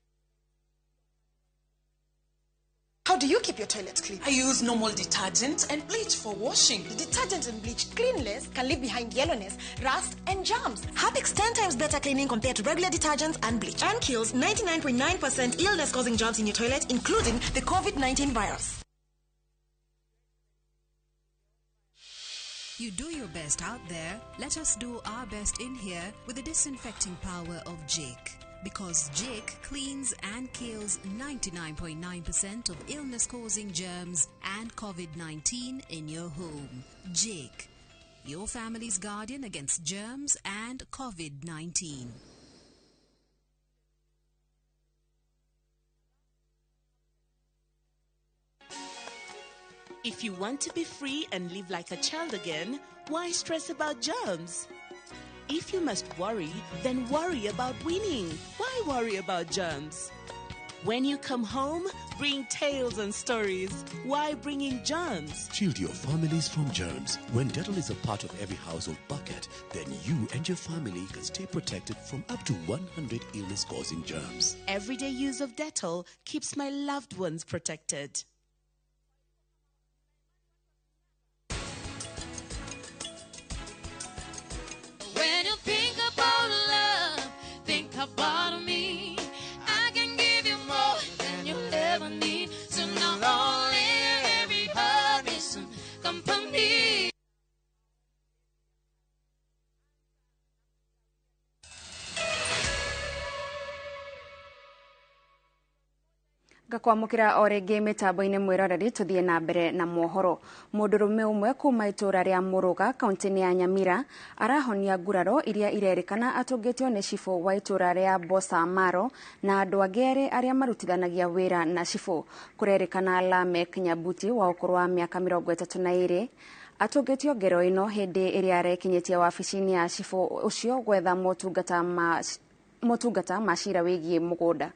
How do you keep your toilet clean? I use normal detergent and bleach for washing. The detergent and bleach clean less can leave behind yellowness, rust, and germs. Harpic's 10 times better cleaning compared to regular detergents and bleach. And kills 99.9% illness-causing germs in your toilet, including the COVID-19 virus. You do your best out there. Let us do our best in here with the disinfecting power of Jik. Because Jik cleans and kills 99.9% of illness-causing germs and COVID-19 in your home. Jik, your family's guardian against germs and COVID-19. If you want to be free and live like a child again, why stress about germs? If you must worry, then worry about winning. Why worry about germs? When you come home, bring tales and stories. Why bring in germs? Shield your families from germs. When Dettol is a part of every household bucket, then you and your family can stay protected from up to 100 illness-causing germs. Everyday use of Dettol keeps my loved ones protected. When you think about love, think about me. I can give you more than you'll ever need. So not only every heart needs some company. Ngakwamũkĩra o rĩngĩ mĩtambo-inĩ mwĩroreri tũthiĩ na mbere na mohoro. Mũndũrũme ũmwe kuma itũũra rĩa Mũrũga kaunti-inĩ ya Nyamira arahonia nguraro iria irerĩkana atũngĩtio nĩ cibũ wa itũũra rĩa Bosa Maro na andũ angĩ erĩ arĩa marutithanagia wĩra na cibũ. Kũrerĩkana Lamek Nyabuti wa ũkũrũ wa mĩaka 32 atũngĩtio ngero ĩno hĩndĩ ĩrĩa arekinyĩtie wabici-inĩ ya cibũ ũcio gwetha motungata ma cira wĩgiĩ mũgũnda.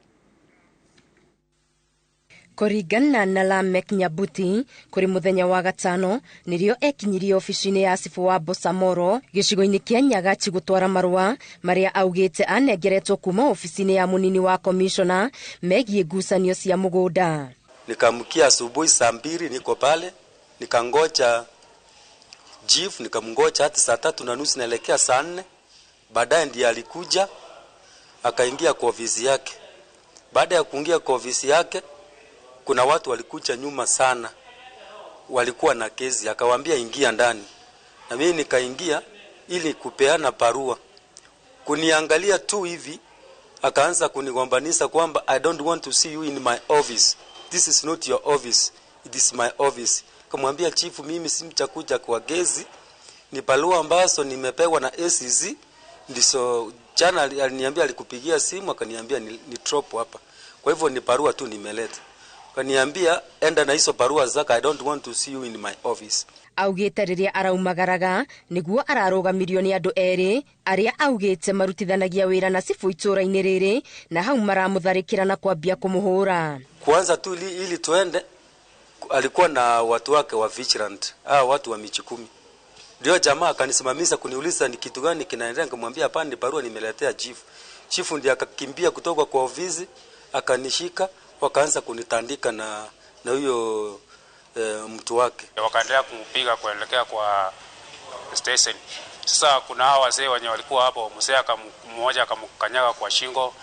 Kũringana na Lamek Nyabuti kũrĩ mũthenya wa gatano nĩrĩo ekinyirie obici-inĩ ya cibũ wa Bosamoro gĩcigo-inĩ kĩa Nyagachi gũtwara marũa marĩa augĩte anengeretwo kuma obici-inĩ ya mũnini wa komishona megiĩ ngucanio cia mũgũnda. Nikamkia asubuhi saa 2 niko pale, nikangoja chief, nikamngoja hadi saa 3:30 naelekea saa 4. Baadaye ndiye alikuja akaingia kwa ofisi yake. Baada ya kuingia kwa ofisi yake, kuna watu walikuja nyuma sana, walikuwa na kesi, akawaambia ingia ndani. Na mimi nikaingia ili kupeana barua. Kuniangalia tu hivi, akaanza kunigombanisha kwamba I don't want to see you in my office. This is not your office, it is my office. Kamwambia chifu, mimi si mchakuja kwa kesi, ni barua ambazo nimepewa na ACC, Ndiso jana aliniambia, alikupigia simu akaniambia ni drop hapa. Kwa hivyo ni barua tu nimeleta. Akaniambia enda na hizo barua zako, I don't want to see you in my office. Augite riria araumagaraga niguo ararugamirio ni andu eri aria augite marutithanagia wira na cibu itura-ini riri na hau maramutharikira na kwambia kumuhura. Kwanza tu ili tuende, alikuwa na watu wake wa vigilant, watu wa michi 10. Ndio jamaa akanisimamisha kuniuliza ni kitu gani kinaendelea, nikamwambia hapana, ni barua nimeletea chief. Chief ndiye akakimbia kutoka kwa ofisi akanishika, wakaanza kunitandika na huyo mtu wake. Wakaendelea kumpiga kuelekea kwa station. Sasa kuna hawa wazee wenye walikuwa hapo, mzee mmoja akamkanyaga kwa shingo,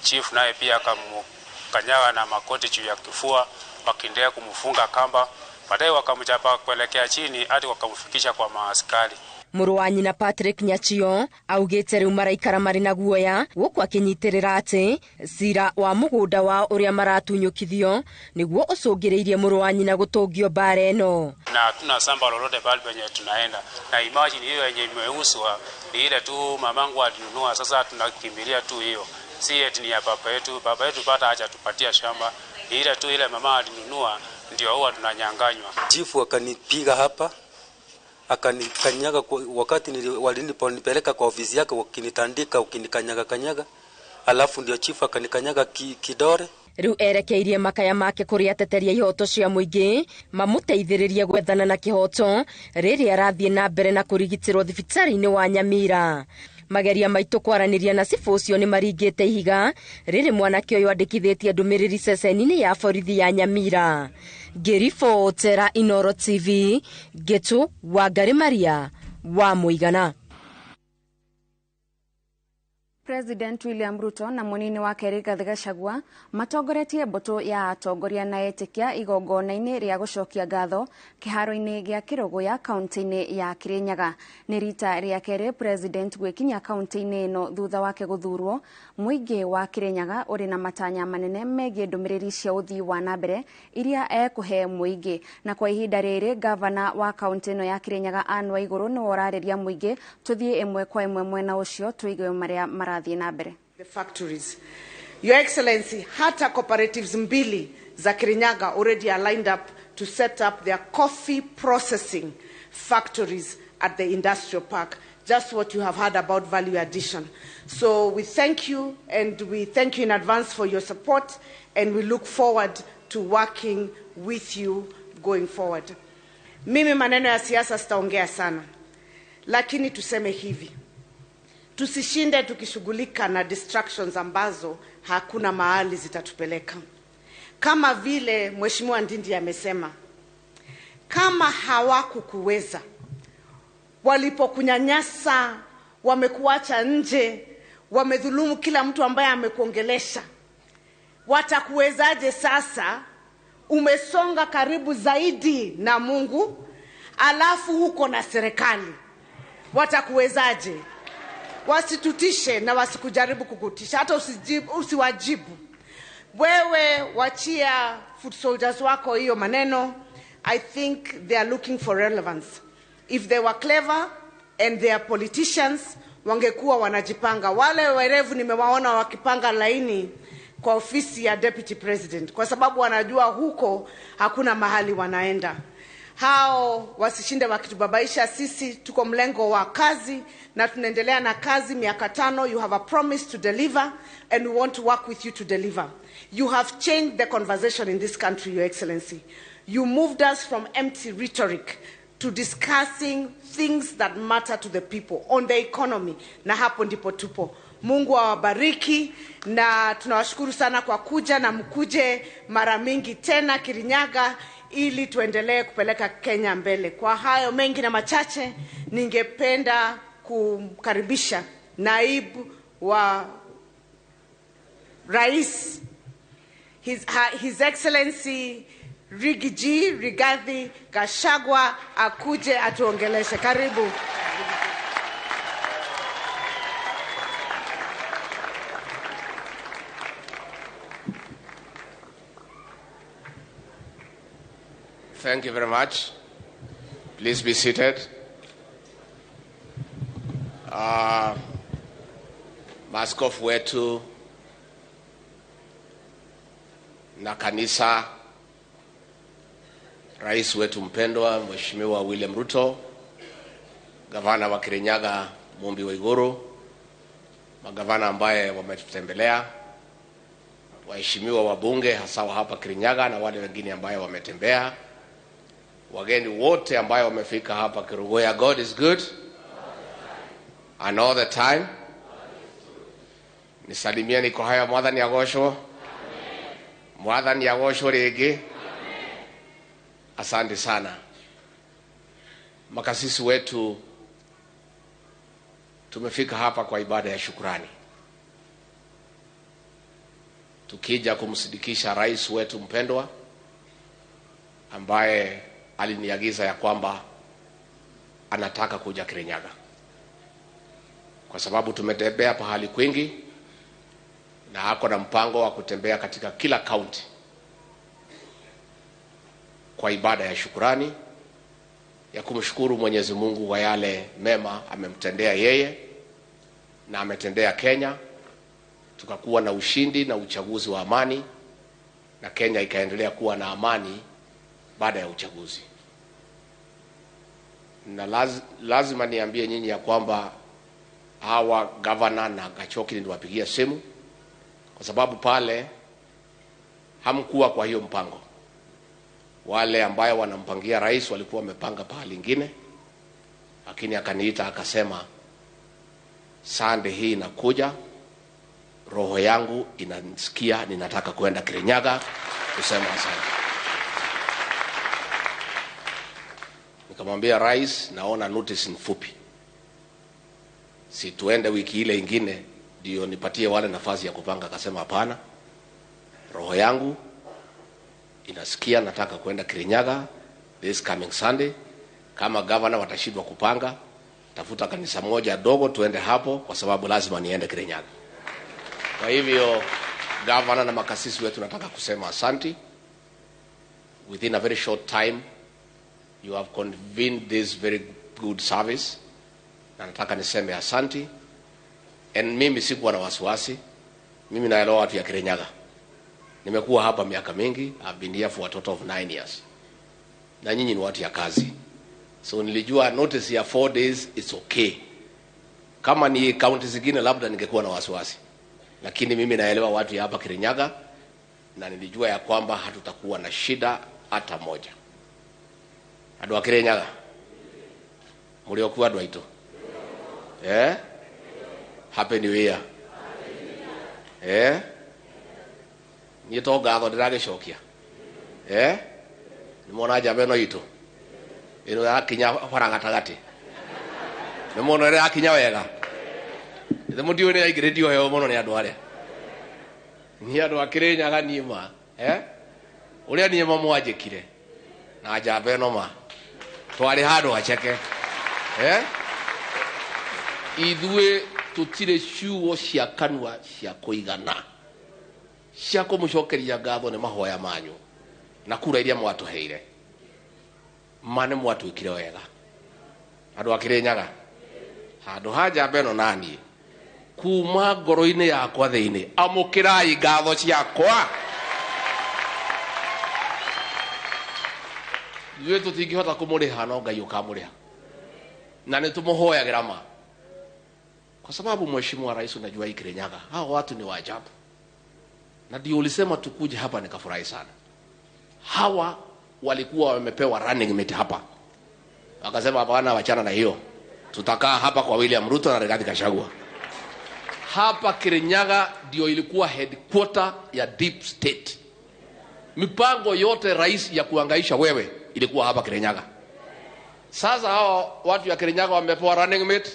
chief naye pia akamkanyaga na makoti juu ya kifua, wakiendelea kumfunga kamba. Baadaye wakamchapa kuelekea chini hadi wakamfikisha kwa maaskari. Mũrũ wa nyina Patrick Nyachio augĩte rĩu maraikara marĩ na guoya gũkũ akĩnyitĩrĩra atĩ cira wa mũgũnda wao ũrĩa maratunyũkithio nĩguo ũcũngĩrĩirie mũrũ wa nyina gũtũngio mbara ĩno. Na hatuna shamba lolote pale penye tunaenda, na imagine hiyo yenye imeuzwa ni ile tu mamangu alinunua, sasa tunakimbilia tu hiyo, si eti ni ya baba yetu. Baba yetu pata acha tupatia shamba, ni ile tu ile mama alinunua ndio huwa tunanyanganywa. Chifu akanipiga hapa, akanikanyaga wakati walinipeleka kwa ofisi yake, wakinitandika wakinikanyaga kanyaga, alafu ndio chifu akanikanyaga kidore. Riu erekeirie makaya make kuri ateteria ihoto cia muingi mamuteithiririe gwethana na kihoto riria arathie na mbere na kurigitirwo thibitari-ini wa Nyamira. Mageria maitu kwaraniria na cibu ucio ni maringite ihiga riri mwanake uyu andikithitie ndumiriri ceceni-ini ya borithi ya Nyamira. Ngiribotera Inoro TV, Gitu Wangari Maria wa Muigana. President William Ruto na munini wake Rigathi Gachagua matongoretie mbutu ya atongoria na etikia igongona-inĩ rĩa gũcokia ngatho kĩharo-inĩ gĩa Kĩrũgũya kaunti-inĩ ya Kirinyaga. Nĩ rita rĩa kerĩ President gwĩkinya kaunti-inĩ ĩno thutha wake gũthurwo. Mũingĩ wa Kirinyaga ũrĩ na matanya manene megiĩ ndũmĩrĩri cia ũthii wa na mbere iria ekũhe mũingĩ, na kwa ihinda rĩrĩ gavana wa kaunti ĩno ya Kirinyaga Anne Waiguru nĩwe ũrarĩria mũingĩ. Tũthiĩ ĩmwe kwa ĩmwe mwena ũcio tũigue marĩa the factories. Your Excellency, hata cooperatives mbili za Kirinyaga already are lined up to set up their coffee processing factories at the industrial park. Just what you have heard about value addition. So we thank you, and we thank you in advance for your support, and we look forward to working with you going forward. Mimi maneno ya siasa sitaongea sana, lakini tuseme hivi. Tusishinde tukishughulika na distractions ambazo hakuna mahali zitatupeleka. Kama vile Mheshimiwa Ndindi amesema, kama hawakukuweza, walipokunyanyasa, wamekuacha nje, wamedhulumu kila mtu ambaye amekuongelesha, watakuwezaje sasa? Umesonga karibu zaidi na Mungu, alafu huko na serikali, watakuwezaje? Wasitutishe na wasikujaribu kukutisha, hata usiwajibu. Wewe wachia foot soldiers wako hiyo maneno. I think they are looking for relevance. If they were clever and they are politicians, wangekuwa wanajipanga. Wale werevu nimewaona wakipanga laini kwa ofisi ya deputy president, kwa sababu wanajua huko hakuna mahali wanaenda. Hao wasishinde wakitubabaisha. Sisi tuko mlengo wa kazi na tunaendelea na kazi miaka 5. You have a promise to deliver, and we want to work with you to deliver. You have changed the conversation in this country, Your Excellency. You moved us from empty rhetoric to discussing things that matter to the people on the economy. Na hapo ndipo tupo. Mungu awabariki, na tunawashukuru sana kwa kuja, na mkuje mara mingi tena Kirinyaga ili tuendelee kupeleka Kenya mbele. Kwa hayo mengi na machache, ningependa kumkaribisha naibu wa Rais, His Excellency Rigiji Rigathi Gachagua, akuje atuongeleshe. Karibu. Thank you very much. Please be seated. Maaskofu wetu na kanisa, rais wetu mpendwa Mheshimiwa William Ruto, gavana wa Kirinyaga Mumbi Waiguru, magavana ambaye wametutembelea, waheshimiwa wabunge hasa wa hapa Kirinyaga na wale wengine ambaye wametembea, wageni wote ambaye wamefika hapa Kerugoya. God is good and all the time. Nisalimieni kwa haya, Mwathani agoshwo, Mwathani agoshwo rĩngĩ. Asante sana makasisi wetu, tumefika hapa kwa ibada ya shukrani, tukija kumsindikisha rais wetu mpendwa ambaye aliniagiza ya kwamba anataka kuja Kirinyaga, kwa sababu tumetembea pahali kwingi na ako na mpango wa kutembea katika kila kaunti kwa ibada ya shukurani ya kumshukuru Mwenyezi Mungu kwa yale mema amemtendea yeye na ametendea Kenya, tukakuwa na ushindi na uchaguzi wa amani, na Kenya ikaendelea kuwa na amani baada ya uchaguzi. Na lazima niambie nyinyi ya kwamba hawa gavana na Gachoki niliwapigia simu, kwa sababu pale hamkuwa kwa hiyo mpango. Wale ambayo wanampangia rais walikuwa wamepanga pahali ingine, lakini akaniita akasema, Sunday hii inakuja, roho yangu inanisikia ninataka kwenda Kirinyaga kusema asante. Nikamwambia rais, naona notice ni fupi, si tuende wiki ile ingine ndio nipatie wale nafasi ya kupanga. Akasema hapana, roho yangu inasikia nataka kwenda Kirinyaga this coming Sunday. Kama governor watashindwa kupanga, tafuta kanisa moja dogo tuende hapo, kwa sababu lazima niende Kirinyaga. Kwa hivyo governor na makasisi wetu nataka kusema asanti. Within a very short time you have convened this very good service, na nataka niseme asanti. And mimi sikuwa na wasiwasi, mimi naelewa watu ya Kirinyaga. Nimekuwa hapa miaka mingi, I've been here for a total of 9 years. Na nyinyi ni watu ya kazi. So nilijua notice ya 4 days it's okay. Kama ni county zingine labda ningekuwa na wasiwasi. Lakini mimi naelewa watu ya hapa Kirinyaga, na nilijua ya kwamba hatutakuwa na shida hata moja. Andũ a Kirinyaga, mũrĩ andũ aitũ? Eh? Happy New Year. Eh? Niĩ to ngatho ndĩragĩcokia. Eh? Nĩmwona njamba ĩno itũ ĩno yakinya bara gatagatĩ, nĩmwona ĩrĩa yakinya wega. Ithe mũtiũĩ nĩ yaingĩrĩtio heo mũno nĩ andũ arĩa. Niĩ andũ a Kirinyaga niĩ ma, eh? Ũrĩa niĩ ma mwanjĩkire na njamba ĩno ma twarĩ handũ haceke. Eh? Ithuĩ tũtirĩ ciugo cia kanua cia kũigana cia kũmũcokeria ngatho nĩ mahoya manyu na kura iria mwatũheire. Ma nĩ mwatwĩkire wega andũ a Kirinyaga. Handũ ha njamba ĩno naniĩ kuma ngoro-inĩ yakwa thĩinĩ, amũkĩrai ngatho ciakwa. Ithuĩ tũtingĩhota kũmũrĩha, no Ngai ũkamũrĩha, na nĩ tũmũhoyagĩra ma, kwa sababu Mheshimiwa Rais, unajua hii Kirinyaga hao watu ni wa ajabu, na ndio ulisema tukuje hapa, nikafurahi sana. Hawa walikuwa wamepewa running mate hapa, wakasema hapana, wachana na hiyo, tutakaa hapa kwa William Ruto na Rigathi Gachagua. Hapa Kirinyaga ndio ilikuwa headquarter ya deep state. Mipango yote rais ya kuangaisha wewe ilikuwa hapa Kirinyaga. Sasa hao watu ya Kirinyaga wamepewa running mate,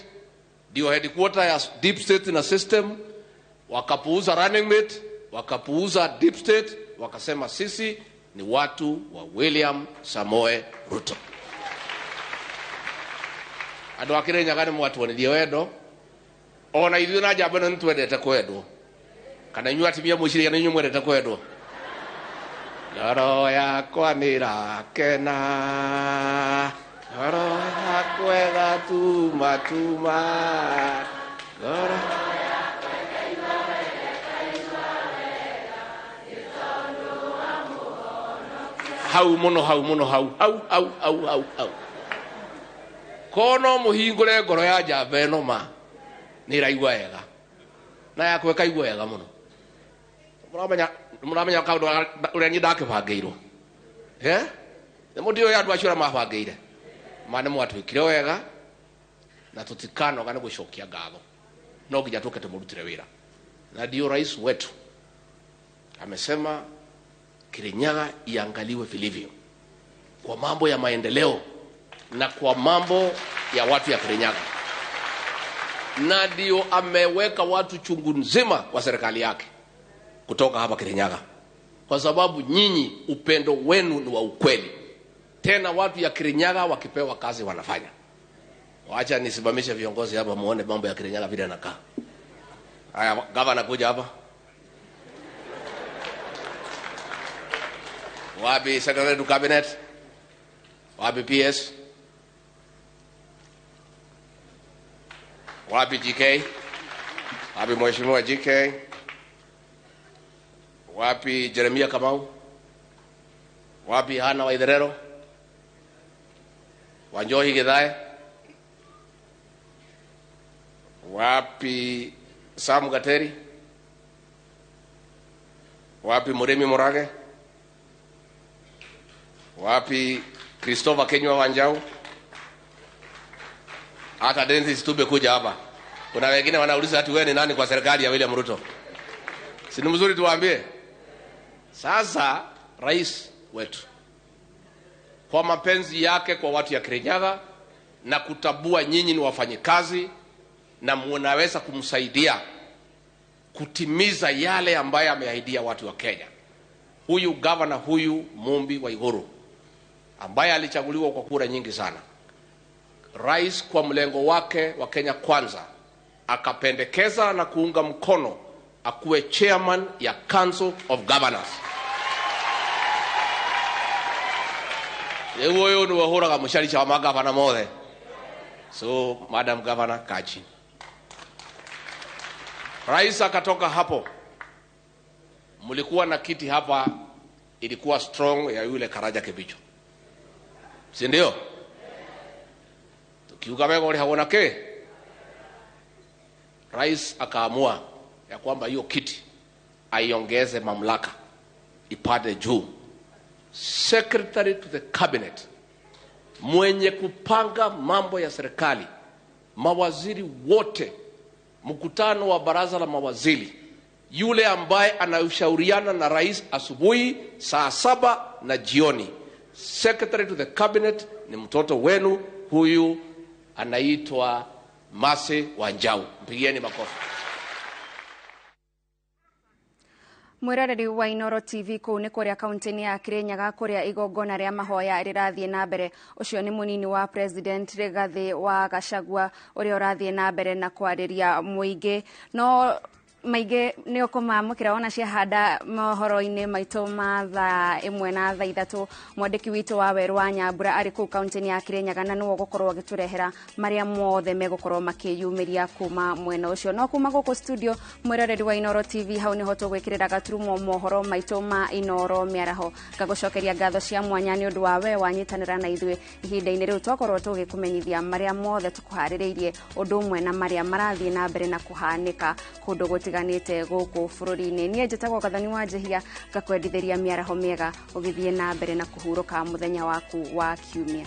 ndio headquarter ya deep state na system. Wakapuuza running mate, wakapuuza deep state, wakasema sisi ni watu wa William Samoe Ruto. Andũ a Kirinyaga nĩ mwatuonirie wendo, ona ithuĩ na njamba ĩno nĩ twendete kwendwo. Kana inyuĩ atumia mwĩciragia nĩ inyuĩ mwendete kwendwo? Ngoro yakwa nĩ ĩrakena, ngoro yakwa ĩgatuma tuma, ngoro. Hau muno hau muno hau hau hau hau hau hau. Kono muhingure ngoro ya njamba ĩno ma nĩ ĩraigua wega na yakwa ĩkaigua wega mũno. Mũramenya kaũndũ ũrĩa niĩ ndakĩbangĩirwo, eh, nĩ mũtiũĩ andũ acio ũrĩa mabangĩire ma nĩ mwatwĩkire wega na tũtikanoga nĩ gũcokia ngatho, no nginya tũke tũmũrutĩre wĩra. Na ndio rais wetu amesema Kirinyaga iangaliwe vilivyo kwa mambo ya maendeleo na kwa mambo ya watu ya Kirinyaga, na ndio ameweka watu chungu nzima kwa serikali yake kutoka hapa Kirinyaga, kwa sababu nyinyi upendo wenu ni wa ukweli. Tena watu ya Kirinyaga wakipewa kazi wanafanya. Wacha nisimamishe viongozi hapa muone mambo ya Kirinyaga vile yanakaa. Haya, gavana kuja hapa. Wapi secretary to cabinet? Wapi PS? Wapi GK? Wapi mheshimiwa GK? Wapi Jeremia Kamau? Wapi Hana Waitherero? Wanjohi Githae? Wapi Sam Gateri? Wapi Murimi Murage? Wapi Christopher Kenywa Wanjau? Hata Dennis Tube kuja hapa. Kuna wengine wanauliza ati wewe ni nani kwa serikali ya William Ruto? Si ni mzuri tuwaambie? Sasa rais wetu kwa mapenzi yake kwa watu ya Kirinyaga na kutabua nyinyi ni wafanyikazi na mnaweza kumsaidia kutimiza yale ambayo ameahidia watu wa Kenya. Huyu gavana huyu Mumbi Waiguru ambaye alichaguliwa kwa kura nyingi sana, rais kwa mlengo wake wa Kenya Kwanza akapendekeza na kuunga mkono akuwe chairman ya Council of Governors. Rĩu ũyũ nĩwe ũhũraga mũcarica wa magavana mothe. So Madam Governor Kachi. Rais akatoka hapo. Mlikuwa na kiti hapa ilikuwa strong ya yule Karaja Kibicho, si ndio? Tukiuga wega uri hawona ke. Rais akaamua ya kwamba hiyo kiti aiongeze mamlaka ipande juu. Secretary to the cabinet, mwenye kupanga mambo ya serikali, mawaziri wote, mkutano wa baraza la mawaziri, yule ambaye anashauriana na rais asubuhi saa 7 na jioni. Secretary to the cabinet ni mtoto wenu huyu, anaitwa Mercy Wanjau. Mpigieni makofi. Mwiroreri wa Inoro TV kuu ni kuria kaunti-inĩ ya Kirinyaga kuria igongona ria mahoya rĩrathiĩ na mbere. Ũcio nĩ mũnini wa President Rigathi wa Gachagua ũrĩa ũrathiĩ na mbere na kwarĩria mũingĩ. No maingĩ nĩ ũkũmamũkĩra ona ciahanda mohoro-inĩ maitũ ma thaa 1 na thaa 3. Mwandĩki witũ wa Werũ wa Nyambura arĩ kũu kaunti-inĩ ya Kirinyaga na nĩwe ũgũkorwo agĩtũrehera marĩa mothe megũkorwo makĩyumĩria kuma mwena ũcio. No kuma gũkũ studio mwĩroreri wa Inoro TV hau nĩho tũgwĩkĩrĩra gaturumo mohoro maitũ ma Inoro mĩaraho. Ngagũcokeria ngatho cia mwanya nĩ ũndũ wa we wanyitanĩra na ithuĩ ihinda-inĩ rĩu twakorwo tũgĩkũmenyithia marĩa mothe tũkũharĩrĩirie ũndũ ũmwe na marĩa marathiĩ na mbere na kũhanĩka kũndũ gũtiganĩte gũkũ bũrũri-inĩ. Niĩ njĩtagwo Gathoni wa Njehia, ngakwendithĩria mĩaraho mĩega ũgĩthiĩ na mbere na kũhurũka mũthenya waku wa kiumia.